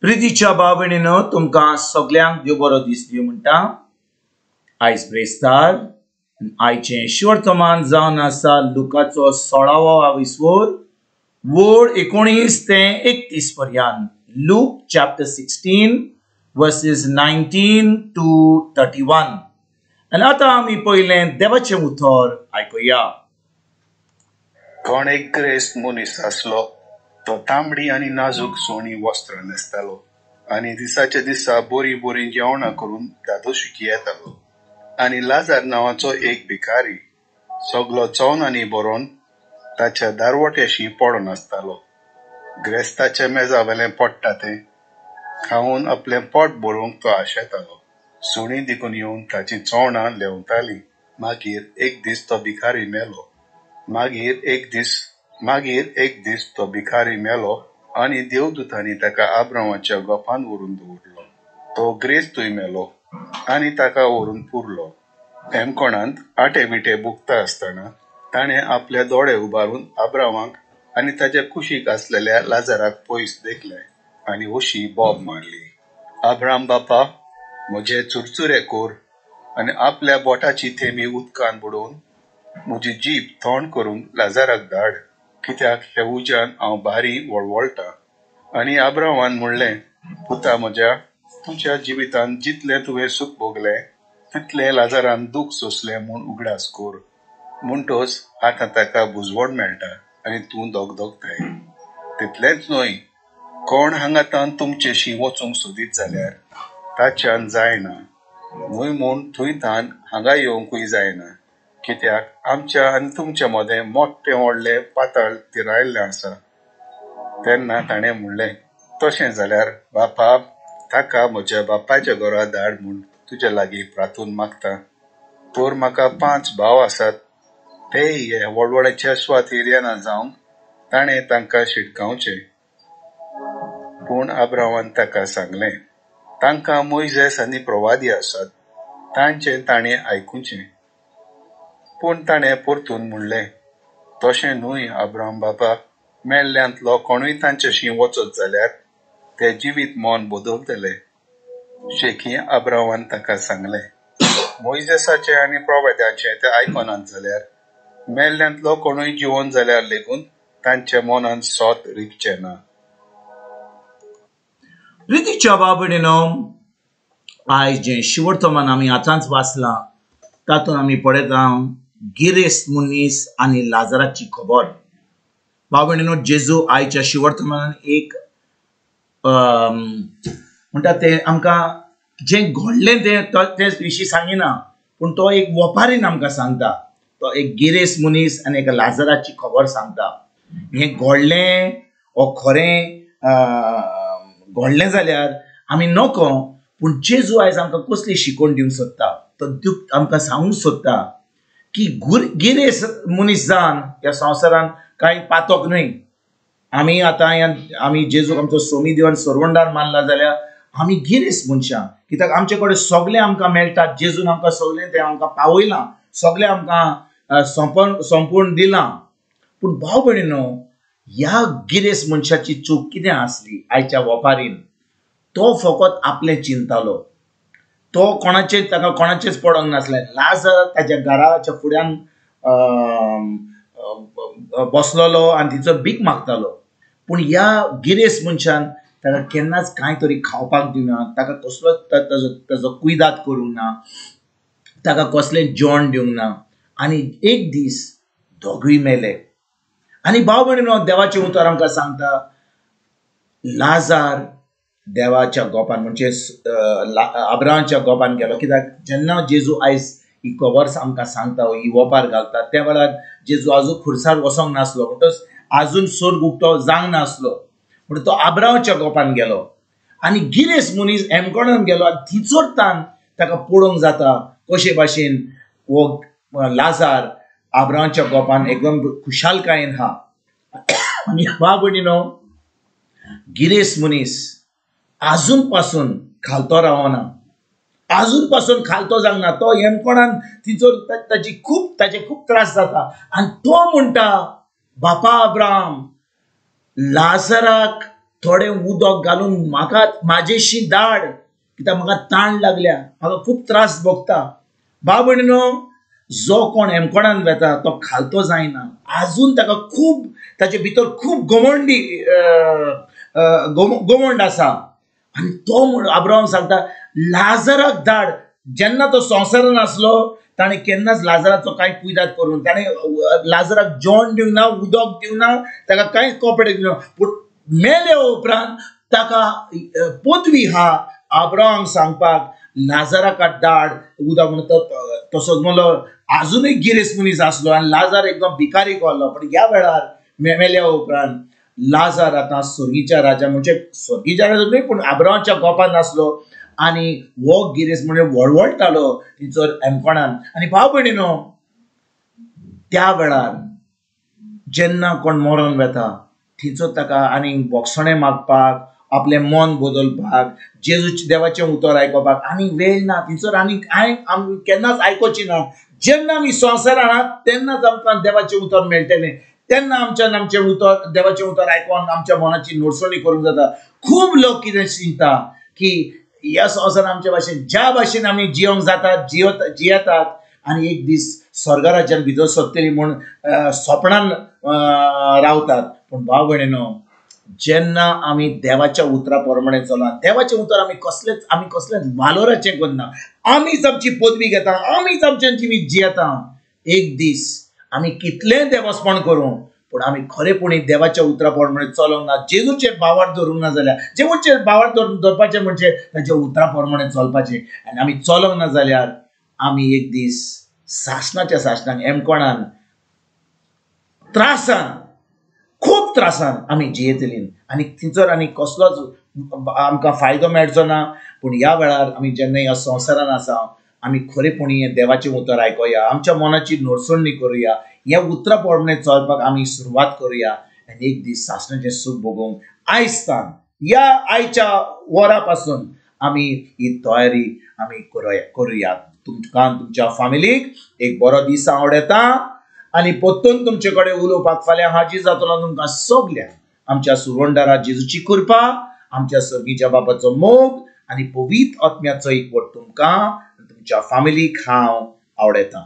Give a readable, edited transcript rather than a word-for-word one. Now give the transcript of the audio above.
प्रितीच्या भाव भयणीनो, तुमकां सगल्यांक देव बरो दीस दिवं म्हणटा. आयज ब्रेस्तार, आयचें शिवर्तमान जावन आसा लुकाचो 16वो विस्वोर वोड 19 ते 31 पर्यंत. Luke chapter 16 verses 19 to 31. आनी आतां आमी पयलें देवाचें उतर आयकुया. कोण एक ग्रेस्त मनीस आसलो, तो तांबडी आनी नाजूक सोणी वस्त्रां न्हेसतालो आनी दिसाच्या दिसा बरीं बरीं जेवणां करून दादोशिकी येतालो. आनी लाजार नांवाचो एक भिकारी सगलो चवनांनी भरोन ताच्या दारवट्याशी पडून आसतालो. ग्रेस्ताच्या मेजा वेलें पडटा तें खावन आपलें पोट भरूंक तो आशेतालो. सुणी देखून येवन ताचीं चवणां लेंवतालीं. मागीर एक दीस तो भिकारी मेलो. मागीर एक दीस तो भिकारी मेलो आनी देवदूतांनी ताका आब्रामाच्या गोपान व्हरून दवरलो. तो ग्रेस्तूय मेलो आनी ताका व्हरून पुरलो. हेमकोणांत आटे बिटे बुकता आसतना ताणें आपले दोळे उबारून आब्रामाक आनी ताच्या कुशीक आसलेल्या लाजाराक पयस देखले आनी अशी बोब मारली, आब्राम बापा, म्हजे चुरचुरे कोर आनी आपल्या बोटाची थेंबी उदकान बुडोवन म्हजी जीब थंड करूंक लाजाराक धाड, कित्याक ह्या उज्यान हांव भारी वळवळटा. आनी आब्रामान म्हणलें, पुता म्हज्या, तुज्या जिवितांत जितलें तुवें सूख भोगलें तितलें लाजारान दूख सोंसलें म्हूण उगडास कर. म्हणटच आतां ताका बुजवण मेळटा आनी तूं दगदगताय. तितलेंच न्हय, कोण हांगातान तुमचेशी वचूंक सोदीत जाल्यार ताच्यान जायना, न्हय म्हूण थंय तान हांगा येवंकूय जायना, कित्याक आमच्या आनी तुमच्या मदें मोठें व्हडलें पातळ तिरायल्लें आसा. तेन्ना ताणें म्हणलें, तशें जाल्यार बापा, ताका म्हज्या बापायच्या घरा धाड म्हूण तुज्या लागीं प्रार्थून मागता. तर म्हाका 5 भाव आसात, तेय हे वळवळ्याच्या सुवातेर येना जावंक ताणें तांकां शिटकावचें. पूण आब्रामान ताका सांगलें, तांकां मोयजेस आनी प्रवादी आसात, तांचें ताणें आयकुचें. पूण ताणें परतून म्हणलें, तशें न्हय आब्राम बाबा, मेल्ल्यांतलो कोणूय तांच्याशी वचत जाल्यार ते जिवीत मन बदलतले. शेखी आब्रामान ताका सांगलें, मोयजेसाचें आनी प्रवाद्यांचें ते आयकनात जाल्यार मेल्ल्यांतलो कोणूय जिवन जाल्यार लेगून तांच्या मनान सोत रिगचें ना. प्रितीच्या भाव भयणीनो, आयज जें शिवर्तमान आमी आतांच वाचलां तातूंत आमी पळयता गिरेस्त मनीस आनी लाजाराची खबर. भाव भयणीनो, जेजू आयच्या शिवर्तमानान एक म्हणटा तें आमकां जें घडलें तें ते विशीं सांगिना, पूण तो एक वपारीन आमकां सांगता. तो एक गिरेस्त मनीस आनी एका लाजाराची खबर सांगता. हें घडलें वो खरें घडलें जाल्यार आमी नको, पूण जेजू आयज आमकां कसली शिकवण दिवंक सोदता, तो आमकां सांगूंक सोदता की गिरेस्त मनीस जावन ह्या संवसारान कांय पातक न्हय. आमी आतां आमी जेजूक आमचो सोमी देवान सरवंडार मानला जाल्यार आमी गिरेस्त मनशां, कित्याक आमचे कडेन सगळें आमकां मेळटा. जेजून आमकां सगळें तें आमकां पावयलां, सगळें आमकां संपूर्ण दिलां. पूण भाव भयणीनो, ह्या गिरेस्त मनशाची चूक कितें आसली आयच्या वपारीन, तो फकत आपलें चिंतालो. तो कोणाचें ताका कोणाचेंच पडोंक नासलें. लाजार ताच्या घराच्या फुड्यान बसलेलो आनी तिचो भीक मागतालो. पूण ह्या गिरेस्त मनशान ताका केन्नाच कांय तरी खावपाक दिवना, ताका कसलोच ताजो कुयदाद करूंक ना, ताका कसलें जेवण दिवंक ना. आनी एक दीस दोगूय मेले. आनी भाव भयणीनो, देवाचें उतर आमकां सांगता, लाजार देवाच्या गोपान म्हणजे आब्रामाच्या गोपान गेलो. कित्याक जेन्ना जेजू आयज ही खबर आमकां सांगता, ही वपार घालता, त्या वेळार जेजू आजून खुर्सार वचोंक नासलो, म्हणटच आजून सोर्ग उक्तो जावंक नासलो. म्हणून तो आब्रामाच्या गोपान गेलो आनी गिरेस्त मनीस हेमकोणान गेलो. आनी थिंचोरतान ताका पळोवंक जाता कशे भाशेन हो लाजार आब्रामाच्या गोपान एकदम खुशालकायेन आहा. आनी भाव भयणीनो, गिरेस्त मनीस आजून पासून खालतो रावना, आजून पासून खालतो जावंक ना. तो हेमकोणान तिचो ताची खूब ताचे खूब त्रास जाता आनी तो म्हणटा, बापा अब्राम, लाजराक थोडें उदक घालून म्हाका म्हाजेशी दाड, कित्याक म्हाका ताण लागल्या, म्हाका खूब त्रास भोगता. भाव भयणीनो, जो कोण हेमकोणान वेता तो खालतो जायना, आजून ताका खूब ताचे भितर खूब घमंडी घमंड आसा. आनी तो म्हण अब्राहम सांगता लाजराक धाड. जेन्ना तो संवसारान आसलो ताणें केन्नाच लाजराचो कांय कुयदाद करूंक, ताणें लाजराक जेवण दिवंक ना, उदक दिवंक ना, ताका कांय कपडे दिवंक ना. पूण मेले उपरांत ताका पदवी आहा अब्राहम सांगपाक लाजराक धाड उदक. म्हणून तसोच म्हणलो आजुनूय गिरेस्त मनीस आसलो आनी लाजार एकदम भिकारी कहलो. पूण ह्या वेळार मेल्या उपरांत लाजार आतां स्वर्गीच्या राजा, म्हणजे स्वर्गीच्या राजा न्हय पूण अब्राहमाच्या गोपान आसलो आनी हो गिरेस्त म्हणजे वळवळटालो थंयसर हेमकोणान. आनी भाव भयणीनो, त्या वेळार जेन्ना कोण मरोन वेता थंयसर ताका आनी बोगसणें मागपाक, आपलें मन बदलपाक, जेजूचें देवाचें उतर आयकोपाक आनी वेळ ना थंयसर. आनी कांय आमी केन्नाच आयकोची ना. जेन्ना आमी संवसारान आहात तेन्नाच आमकां देवाचें उतर मेळटलें, तेन्ना आमच्यान आमचें उतर देवाचें उतर आयकोन आमच्या मनाची नोडसणी करूंक जाता. खूब लोक कितें चिंता की ह्या संवसारान आमच्या भाशेन ज्या भाशेन आमी जियोंक जातात जियेतात आनी एक दीस स्वर्गराज्यान भितर सरतली म्हूण सोपणान रावतात. पूण भाव भयणीनो, जेन्ना आमी देवाच्या उतरा प्रमाणे चलना, देवाचें उतर आमी कसलेच वालोराचें करना, आमीच आमची पदवी घेता, आमीच आमच्या जिवीत जियेता. एक दीस आमी कितलेंय देवस्पण करूं पूण आमी खरेपणी देवाच्या उतरा प्रमाणे चलोंक ना, जेजूचेर भावार्थ धरूंक ना जाल्यार, जेजूचेर भावार्थ धरपाचें म्हणजे ताच्या उतरा प्रमाणे चलपाचें, आनी आमी चलोंक ना जाल्यार आमी एक दीस सासणाच्या सासणाक हेमकोणान त्रासान, खूब त्रासान आमी जियेतली आनी थंयसर आनी कसलोच आमकां फायदो मेळचो ना. पूण ह्या वेळार आमी जेन्ना ह्या संवसारान आसा आमी खरेपणी हें देवाचें उतर आयकोया, आमच्या मनाची नोडसणी करुया, ह्या उतरा प्रमाणे चलपाक आमी सुरवात करुया आनी एक दीस सासणाचें सूख भोगूंक आयज ह्या आयच्या वरा पासून आमी ही तयारी आमी करुया. तुमकां तुमच्या फामिलीक एक बरो दीस आवडटा आनी परतून तुमचे कडेन उलोवपाक फाल्यां हाजीर जातलो. तुमकां सगल्यांक आमच्या सुरवंडारा जेजूची कृपा, आमच्या सर्गीच्या बाबाचो मोग आनी पवित्र आत्म्याचो एकवट तुमकां तुमच्या फामिलीक हांव आवडटा.